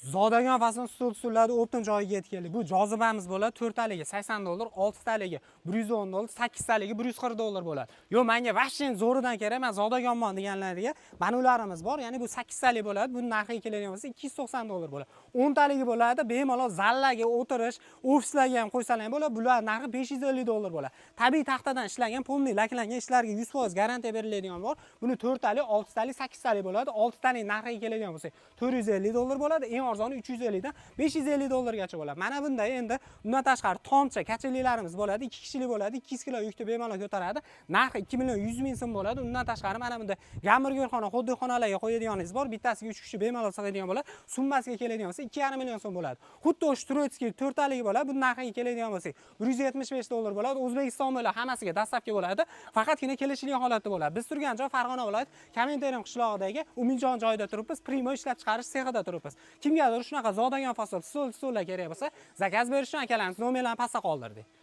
Zodagon fason stol, stullarni оптом joyiga yetib keldik. Bu jozibamiz bo'ladi. To'rtaligi 80 dollar, oltitaligi 110 dollar, sakkiztaligi 140 dollar bo'ladi. Yo'q, manga вообще zo'ridan kerak, man zodagonman deganlarga mana ularimiz bor. Ya'ni bu sakkiztalik bo'ladi. Buni narxiga keladigan bo'lsa, 290 dollar bo'ladi. 10taligi bo'ladi, bemalol zallarga o'tirish, ofislarga ham qo'ysalar ham bo'ladi. Bular narxi 550 dollar bo'ladi. Tabiiy taxtadan ishlangan, полный laklangan, ishlarga 100% garantiya beriladigan bor. Buni to'rttalik, oltitalik, sakkiztalik bo'ladi. Oltitalik narxiga keladigan bo'lsak, 450 dollar bo'ladi. Eng arzoni 350 dan 550 dollargacha bo'ladi. Mana bunday endi undan tashqari tomcha качели larimiz bo'ladi. 2 kishilik bo'ladi, 200 kilo yukni bemalol ko'taradi. Narxi 2 million 100 ming so'm bo'ladi. Undan tashqari mana bunday gamburgerxona, xuddi-xonalarga qo'yadiganingiz bor. Bittasiga 3 kishi bemalol sig'adigan bo'ladi. Summasiga keladigan bo'lsa, 2,5 million so'm bo'ladi. Xuddi o'sha турецкий to'rtaligi bo'ladi. Buni narxiga keladigan bo'lsak, 175 dollar bo'ladi. O'zbekiston bo'ylab hammasiga доставка bo'ladi. Faqatgina kelishilgan holatda bo'ladi. Biz turgan joy Farg'ona viloyati, Komintern qishlog'idagi Umidjon joyida turibmiz. Primo ishlab chiqarish sexida turibmiz. Kimgadir shunaqa zodagon fason stol, stullar kerak bo'lsa, заказ berish uchun akalarimiz nomerlarini pastda qoldirdik.